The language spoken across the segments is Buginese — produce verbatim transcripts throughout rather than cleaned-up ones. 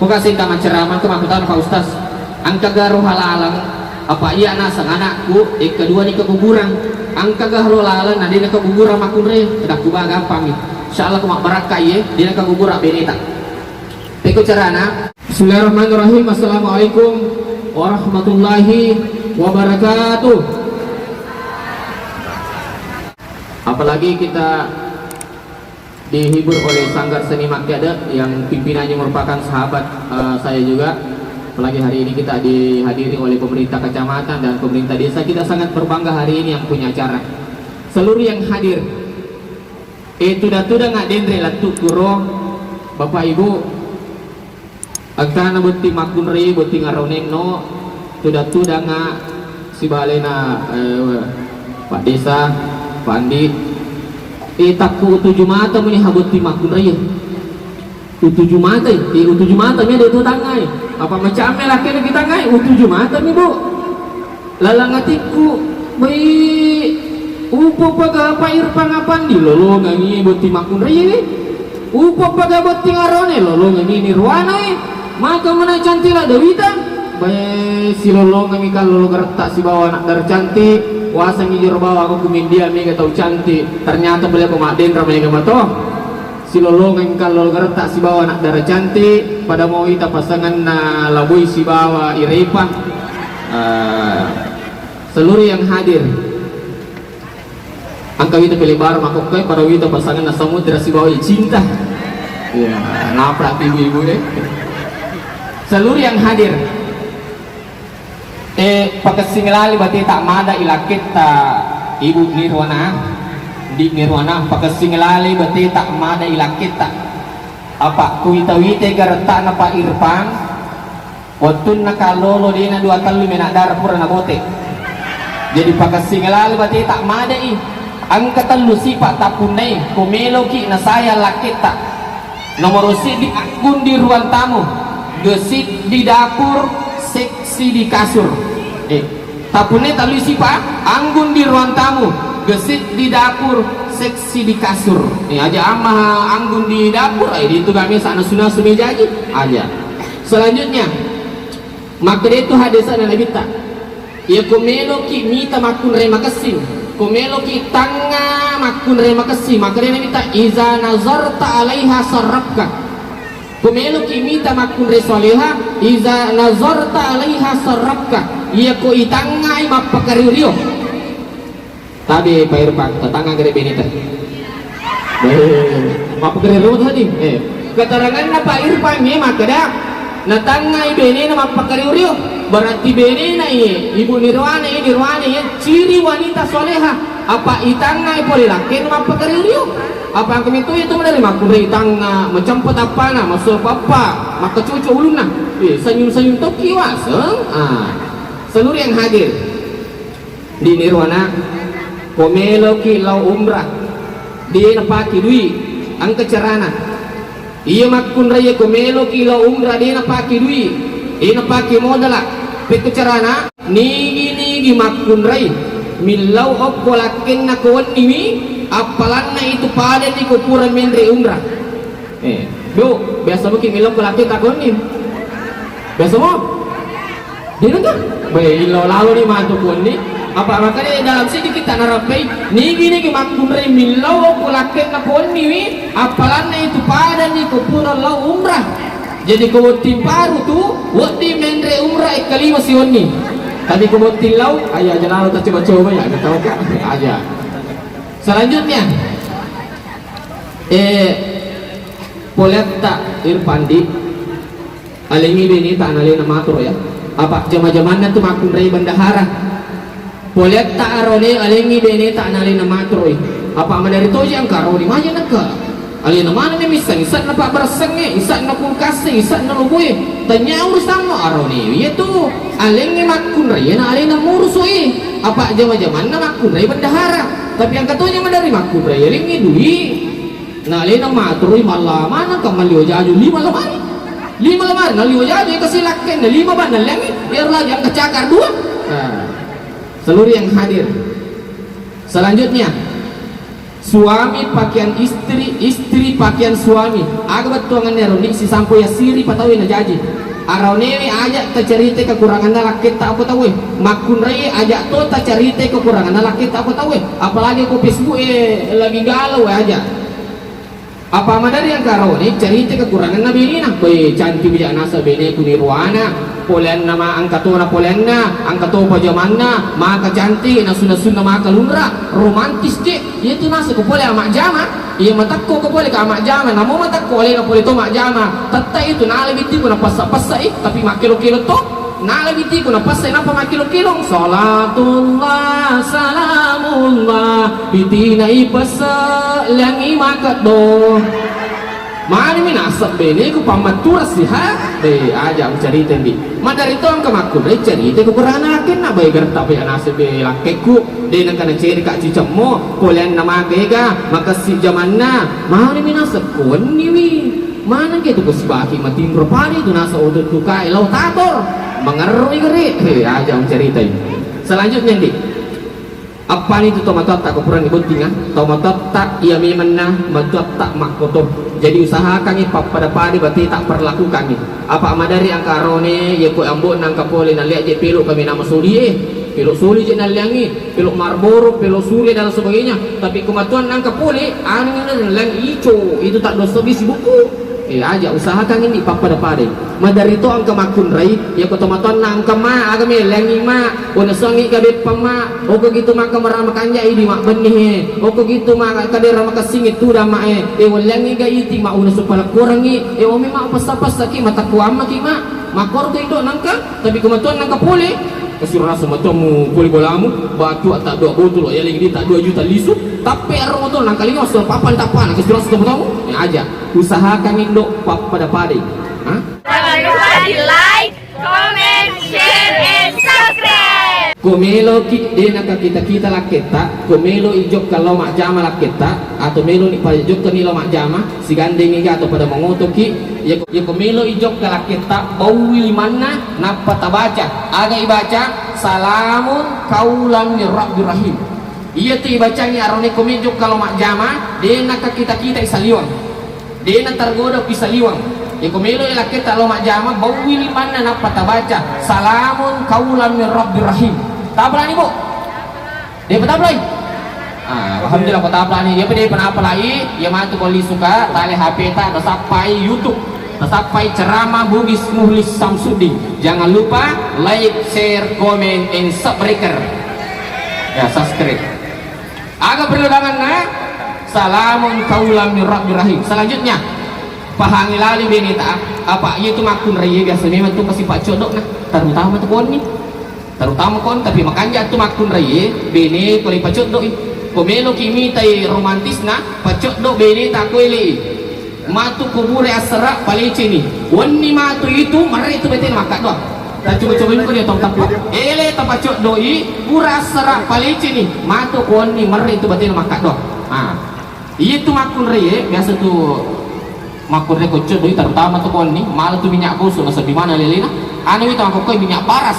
Moga sengka macceramang ke makkutana Pak Ustaz. Engkaga ro halaleng, apa iya naseng anakku, eh, kedua ni keguguran. Engkaga ro laleng, na dena keguguran makkunre, kedakku ba gampang ni. Insya Allah ku mabbarakka iye, dena keguguran beneta. Peko carana. Bismillahirrahmanirrahim. Assalamualaikum warahmatullahi wabarakatuh. Apalagi kita dihibur oleh Sanggar Seni Makkeda yang pimpinannya merupakan sahabat, eh, saya juga. Apalagi hari ini kita dihadiri oleh pemerintah kecamatan dan pemerintah desa. Kita sangat berbangga hari ini yang punya acara. Seluruh yang hadir, eh, tuda-tuda nggak denre lattu kuro, Bapak Ibu. Engkana botting makkunrai, botting aronenno, tudang-tudanga sibalena, eh, Pak Desa, Pak Andi. Eh, takku utuju mata meni ha botting makkunrai. Utuju mata, eh, utuju mata mi ada itu tangai. Apa macam me lakkena ki tangai, utuju mata mi, Bu. Lalang atikku, wei, upo paga Pak Irfan apandi lolongangi botting makkunrai, wei. Upo paga botting arone lolongangi nirwana, eh. Maka mena cantik la Dewita. Bae, silolongangi kallolo geretta sibawa anak dara cantik. Wasangi jero bawa aku kumindia mega tau cantik. Ternyata beliau pemaddenra mega mato. Silolongeng kallolo geretta sibawa anak dara cantik, pada mau ita pasanganna Laboi sibawa Irepa. Eh, seluruh yang hadir. Engka wita pelebar makokkoe, pada wita pasanganna Samudra sibawa Cinta. Ya, naprak ibu-ibu deh. Seluruh yang hadir. Eh, pakessing lali bateta mada ilakketta, Ibu Nirwana, Di Nirwana, pakessing lali bateta mada ilakketta. Apa kuwita-wite garettana Pak Irfan, wettunna kallolo dena dua tellu mena dara pura nabote. Jadi pakessing lali bateta madai, engka tellu sipa tapunnai, ko meloki nasayang lakketta. Nomoro siddi, anggun di ruang tamu, gesit di dapur, seksi di kasur. Eh, tapunne talui sipa, anggun di ruang tamu, gesit di dapur, seksi di kasur. Eh, aja amma anggun di dapur, eh, itu kami sana suna sumejaji aja. Selanjutnya, makkeda itu hadisana Nabitta. Iya ko meloki mita makkunrai makessing, ko meloki tangnga makkunrai makessing, makkedai Nabitta, "Iza nazarta alaiha sarrafka." Ko meloki mita makkunrai soleha, "Iza nazarta alaiha sarrafka." Iya ko itangngai mappakario-rio. Tabe Pak Irfan, tatangnga gare beneta. Eh, mappakario-rio tadi. Eh, keteranganna Pak Irfan e makkeda, natangngai benena mappakario-rio. Berarti benena iye, Ibu Nirwana iye, Nirwana iye, ciri wanita soleha. Apa itangngai pole lakkena mappakario-rio. Apa engka meto itu menari makkunrai tangnga, macempet appana, masso pappa, makkacucu ulunna. Eh, senyum-senyum tokki waseng. Ah, seluruh yang hadir. Di Nirwana, ko meloki lao umrah, de napake dui, engka carana. Iya makkunrai ko meloki lao umrah, de napake dui, de napake modala. Pekko carana, nigi-nigi makkunrai millau okko lakkenna ko wenniwi, appalanna itu padanni ko pura menre umrah. Eh, do, biasa muki millau ko lakke takonni. Biasa mo? Dena ka? Bae, illau lalo ni matu konni. Apa makanya dalam sedikit tak narapai, nigi-nigi makkunrai millau ko lakkenna konni wi, appalanna itu padanni ko pura lau umrah. Jadi ko botting paru tu, wedding menre umrah ekkalima siwenni. Tapi ko botting lau, aja aja lalo tak coba-coba ya, kita aja. Selanjutnya, eh, Poletta Irfandi, alengngi beneta nalena matoro ya. Apa jama-jamanna tu makkunrai bendahara. Poletta arone alengngi beneta nalena matoroi. Apa madari toji engka arone maja nengka. Alena maneng misseng, isanna pabbaressengnge, isanna kulkasse, isanna loboe. Tanya urusanmu arone. Iya tu alengngi makkunrai, iya na alena murusoi. Apa jama-jamanna makkunrai bendahara. Tapi engka toji madari makkunrai alengngi dui. Na alena maturui malla maneng ka malli wajaju lima lemari. Lima lemari, nalli wajaju, eka silakkenna lima bang nalliangngi, iyaro lagi engka cakar dua. Nah, seluruh yang hadir. Selanjutnya, Suami pakaian istri, istri pakaian suami. Aga bettuanganna ero, ni sisampo yassiri pa tauwe najaji. Aronewe aja tacaritai kekuranganna lakketta okko tauwe. Makkunrai aja to tacaritai kekuranganna lakketta okko tauwe. Apalagi ko Facebook e lagi galau e aja. Apa madari engka arone caritai kekuranganna benena. Be, cantik bija nasa beneku niruana. Poleanna ma engka tona poleanna, engka to pajamanna, maka cantik, nasu-nasunna maka lunra, romantis je. Iyatu naseng ko pole majjama, iya matakko ko pole ka majjama, namo matakko alena pole to majjama, tette itu nala bittiku napessa-pessai, tapi makkelo-kelo to, nala bittiku napessai nappa makkelo-kelo, salatullah, salamullah, bitina ipesse, liangi makeddo. Manemi naseng beneku pammatturang siha. Be, aja mucarita ndi. Maderri to engka makkunrai carita kekuranganna lakkenna, bae gerta be anaseng be lakkekku. De nengka nacerika cicemmo, poleanna maka ega, makessi jamanna. Manemi naseng ko wenniwi. Maneng ke tu ko sibaki matinro pale tu naseng oto tukae lao tator. Mangerroi gere. He, aja mucaritai. Selanjutnya ndi. Appani tu tomatoatta ko purani bottinga, tomatoatta iya memenna matoatta makkoto. Jadi usahakangngi pappada-pada bateta perlakukangngi. Apa madari engka arone, iya ko ambo'na engka pole nalliang je pelo kami nama soli e. Pelo soli je nalliangi, pelo Marlboro, pelo Surya dan sebagainya. Tapi ko matoanna engka pole, anu nalliang ico, itu tak dosa bisi buku. Eh, aja usahakan ini pappada-padai. Maderri to engka makkunrai, iya ko tomatoanna engka ma, aga melleangngi ma, ona suangngi ga beppa ma, oko gitu maka merama kanja idi ma benni he, oko gitu ma kadera makessingi tuda ma e, e welleangngi ga iti ma una supalakkurangngi, e omi ma pessa-pessaki matakkuammaki ma, makkoro tu indo nengka, tapi ko matoanna engka pole, Kasiro rasa matoammu pole bolamu, batu tak dua botol, ya lagi tak dua juta lisu, tapi ero motor nangkalinga masuk papan tapana, kasiro rasa matoammu, ya aja. Usahakan indo pappada-padai. Hah? Jangan lupa di like, comment, share, and subscribe. Ko meloki de naka kita-kita lakketta, ko melo ijokka lao majjama lakketta, atau melo ni pajokka ni lao majjama, sigandengi ga atau pada mangotoki, ya ko, ya ko melo ijokka lakketta, baui limanna, nappa tabaca. Aga ibaca? Salamun qaulan min rabbir rahim. Iya tu ibacangi arone ko mejokka lao majjama, de naka kita-kita isaliwang. De natargoda pi saliwang. Iko melo e lakketta lao majjama, baui limanna nappa tabaca, salamun qaulan min rabbir rahim. Taplani, Bu? De pataplai? Ah, alhamdulillah ko taplani. Iya pa de panapalai, iya matu ko lisuka, tale H P ta, tasappai YouTube. Tasappai ceramah Bugis Muhlis Samsudin. Jangan lupa like, share, comment, and subscribe. Ya, subscribe. Aga perlu danganna? Salamun qaulan min rabbir rahim. Selanjutnya, pahangi lali beneta, apa iya tu makkunrai biasa memang tu pasti paccoddo na, terutama tu konni. Terutama kon, tapi makanja tu makkunrai bene ko le paccoddo i. Ko melo ki mitai romantisna, paccoddo beneta ko ele i. Matu ko bure assara paleceni. Wenni matu itu merre tu batena makkaddoa. Tacoba-coba ko dia tong tappa. Ele tapacoddoi bure assara paleceni. Matu ko wenni merre tu batena makkaddoa. Ah. Iya tu makkunrai e, biasa tu makkunrai ko coddoi terutama tu ko wenni, mala tu minyak gosok nasabbi mana lelena. Anu itu makkukkoi minyak paras.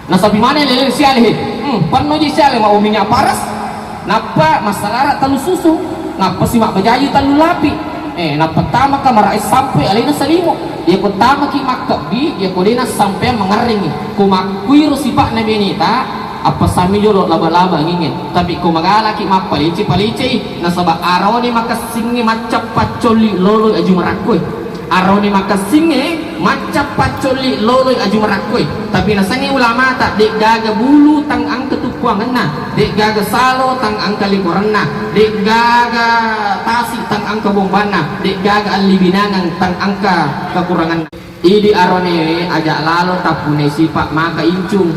Nasabbi maneng lele siale he. Hmm, penno ji siale mau minyak paras. Nappa massalara tellu susu. Nappa si mabbajaji tellu lapi. Eh, nappa tama kamara e sampai alena salimo. Iya ko tamaki makkebbi, iya ko dena sampeang mangerringi. Ko makkuiro sipa'na beneta, appasammi jolo laba-laba angingnya. Tapi ko magalaki mappalece-palecei, nasaba arone makessingnge macca paccolli loloi aju marakkoe. Arone makessingnge macca paccolli loloi aju marakkoe, tapi nasengngi ulamata, de'gaga bulu tang engka tukkuangenna, de'gaga salo tang engka likorenna, de'gaga tasi tang engka bombanna, de'gaga alli binangeng tang engka kekuranganna. Idi aronewe aja lalo tappunai sipa maka incung.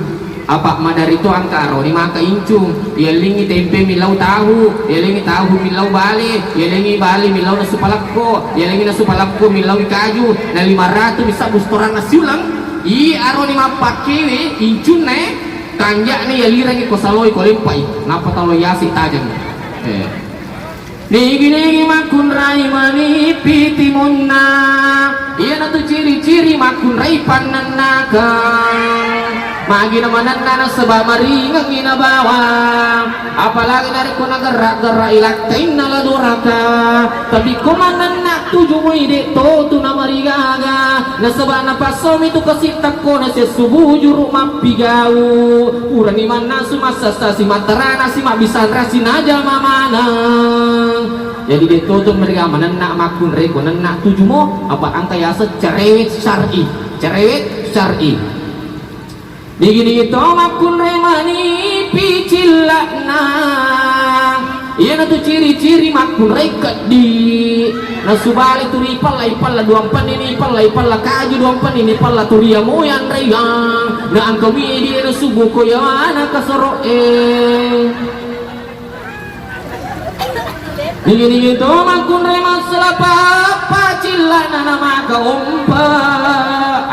Apa maderri to engka aroni maka incung, yellingi tempe millau tahu, yellingi tahu millau bale, yellingi bale millau nasu palakko, yellingi nasu palakko millau kaju, na lima ratu misa bustoranna siulang. I aroni mappakkewe incunna e, kanja'na yalirangi ko saloi ko lempai, nappa talo yasi tajeng. Eh. Nigi-nigi makkunrai mani pitimunna, iyanatu ciri-ciri makkunrai pannennakeng. Magi na manenna nasaba maringengngi na bawang, apalagi narekko nagerra-gerra i lakkainna la doraka. Tapi ko manenna tuju moi de' to tu namarigaga, nasaba napassomi tu kasi' takko nasessu bujuru' mappigau. Purani mannasu massessasi mattarana si mabbisanra si najama maneng. Jadi de' to tu meriga manenna makkunrai ko nenna tuju mo, apa engka yaseng cerewet syar'i, cerewet syar'i. Nigi-nigi to makkunrai manipi cilla'na. Iyanatu ciri-ciri makkunrai keddi. Nasubali turi palla, ipalla duampenni ni palla, ipalla kaju duampenni ni palla turi amo yanraiang. Na engka mi di nasu buko yana kasoro'e. Nigi-nigi to makkunrai massala pappa cilla'na namaka ompa.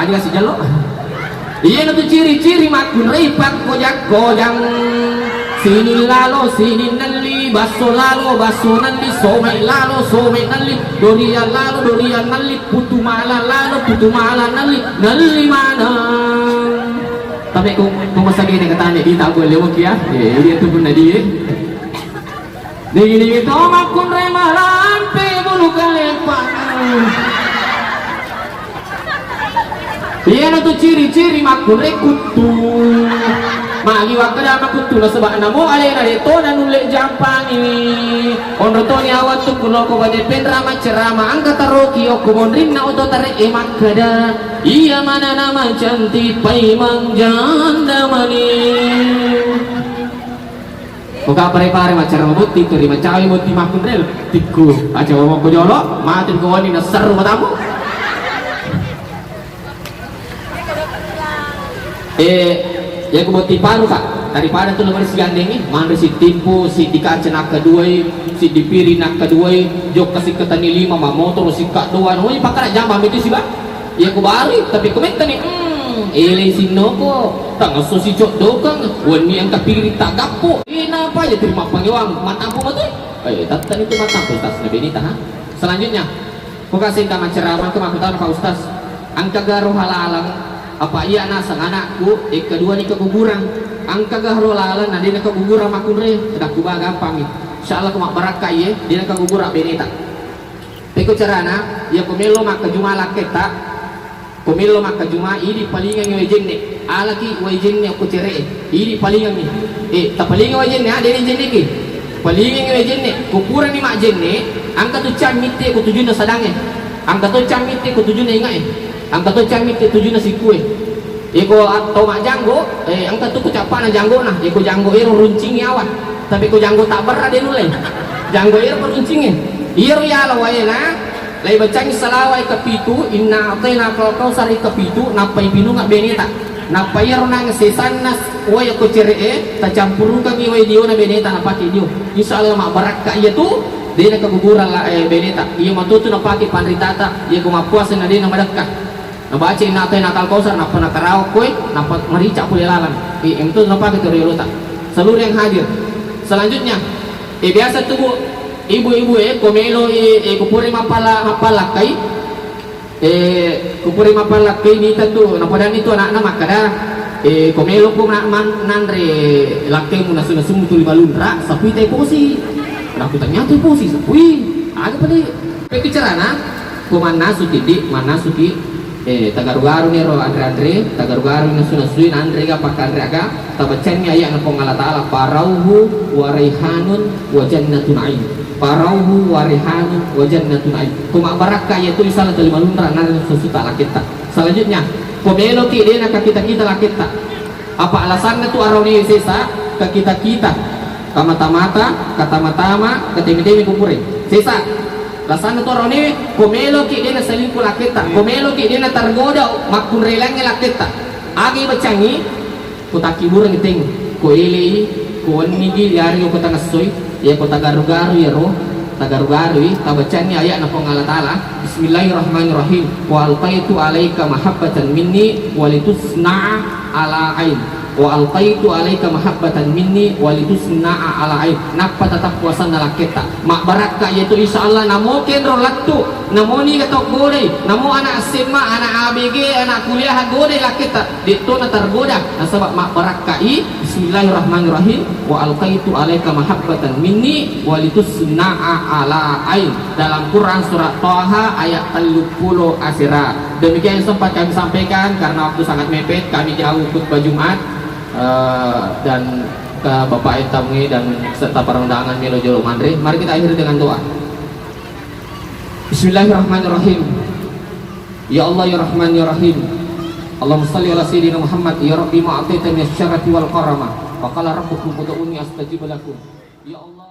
Aja kasi jallo. Iyanatu ciri-ciri makkunrai pakkojang-kojang. Sining lalo, sining nelli, basso lalo, basso nelli, somai lalo, somai nelli, dorian lalo, dorian nelli, putu mala lalo, putu mala nelli, nelli maneng. Tapi ku, ku masagene katane di tabu lewok ya. Eh, dia tu pun tadi, eh. Digi-digi to makkunrai malampe bulu kalepang. Iyanatu ciri-ciri makkunrai kuttu. Magi wakkeda makuttu nasaba namo alena de' to nanulle jampangi. Onro toni awattu kuloko bade penrama cerama engka taroki okko monrinna oto tare'e makkeda, iya manana macantik paimeng janda mani. Ko ka pare-pare maccara mabotti tu ri macawi botti makkunrai tikku. Aja ngomong ko jolo, mati ko wani naserru matamu. Eh, ya ku botti paru, Pak. Daripada tu nomor sigandengi, manre si timpu, si di kaca nakkaduai, si di piri nakkaduai, jokka si ketani lima, mamotoro si kadoan, woi pakara jamba itu si, Pak. Iya ku bari, tapi ku mettani, hmm, elei sinnoko, tangesso si coddokeng, wenni engka piri taggappo. Inapa aja terima pangewang, matampu matu. Eh, tattani tu matampu, Ustaz, na benita, ha? Selanjutnya, ko kaseng ka maceramah ke makkutana, Pak Ustaz, engka garo halaleng, apa iya naseng anakku, eh, kedua ni keguguran. Engka garo halaleng, na dena keguguran makkunrai, kedakku ba gampang ni. Insyaallah ko mabbarakka iye, dena keguguran beneta. Pekko carana, iya ko melo makkajuma lakketta, ko melo makkajuma, idi palingengngi wae jenne, alaki wae jenne okko cere'e, idi palingengngi. Eh, tapalinga wae jenne, ah, dene jenneki. Palingengngi wae jenne, ko purani majjenne, engka tu cammitte ko tujunna sadangnge, engka to cammitte ko tujunna inge'e, engka to cammitte tujunna sikkue. Iko a-, tau majjanggo, eh, engka tu ku cappana janggona, iko janggo ero runcingi awa. Tapi ko janggo tabberra de nulle. Janggo ero ko runcingi. Iyaro yala waena, lai bacangi salawa ika pitu, inna a'tainakal kautsar ika pitu, nappa ipinunga beneta. Nappa iyaro nang sesanna wae ko cere'e, tacampurukangi wae diona beneta napake dio. Insyaallah mabbarakka iya tu, dena keguguran la, eh, beneta. Iya matotu napake panritata, iya ko mappuasa na dena madekka. Nabaca inna a'tainakal kautsar, nappa nakarawa koe, nappa marica pole laleng. Eh, itu napake tu riolota. Seluruh yang hadir. Selanjutnya, eh, biasa tu, Bu, ibu-ibu, eh, ko melo, eh, eh, ko pura mappala-, mappalakkai, eh, ko pura mappalakkai nita tu, napadani tu anakna makkada, eh, ko melo ko na-, man-, nanre lakkaimu nasu-nasummu tuli malunra, sapui tai posi. Nakutanya tu posi, sapui. Aga pada. Pekki carana, ko mannasu ki, Dik, mannasu ki. Eh, tagaru-garu ni ro anre-anre, tagaru-garu nasu-nasui, nanre ga pakkanre aga, tabacanni aya'na Puang Allah Ta'ala, "Farauhu wa raihanun wa jannatu na'im." "Farauhu wa raihanun wa jannatu na'im." Ko mabbarakka iya tu insya Allah tuli malunra nanre susu ta laketta. Selanjutnya, ko meloki dena kakita-kita laketta. Apa alasanna tu arauni sesa, kakita-kita, kamata-mata, katama-tama, kateme-teme kupure. Sesa. Alasanna tu arauni, ko meloki dena selingkuh laketta, ko meloki dena tergoda makkunrelangi laketta. Agi bacangi, ko takkibureng teng, ko elei, ko wennigi, yari ko tangessoi. Iya ko tagaru-garu iyaro, tagaru-garui, tabacanni aya'na Puang Allah Ta'ala, "Bismillahirrahmanirrahim. Wa alqaitu alaika mahabbatan minni walitusna'a ala ain." Wa alqaitu alaika mahabbatan minni wa litusna'a ala ain. Nappa tatappu asenna lakketta. Mabbarakka iyatu, insya Allah, namo kenro lettu, namo niga tau godai, namo anak S M A, anak A B G, anak kuliah godai lakketta, de'to natargoda, nasaba mabbarakkai. Bismillahirrahmanirrahim. Wa alqaitu alaika mahabbatan minni wa litusna'a ala ain. Dalam Quran surat Toha ayat telluppulo asera. Demikian yang sempat kami sampaikan, karena waktu sangat mepet, kami jauh khutbah Jumat, eh, dan ke Bapak Etamwi dan serta para undangan melo jolo manre. Mari kita akhiri dengan doa. Bismillahirrahmanirrahim. Ya Allah, ya Rahman, ya Rahim. Allahumma salli ala sayyidina Muhammad. Ya Rabbi, ma ataita min syarafi wal karama. Wa qala rabbukum ud'uni astajib lakum. Ya Allah.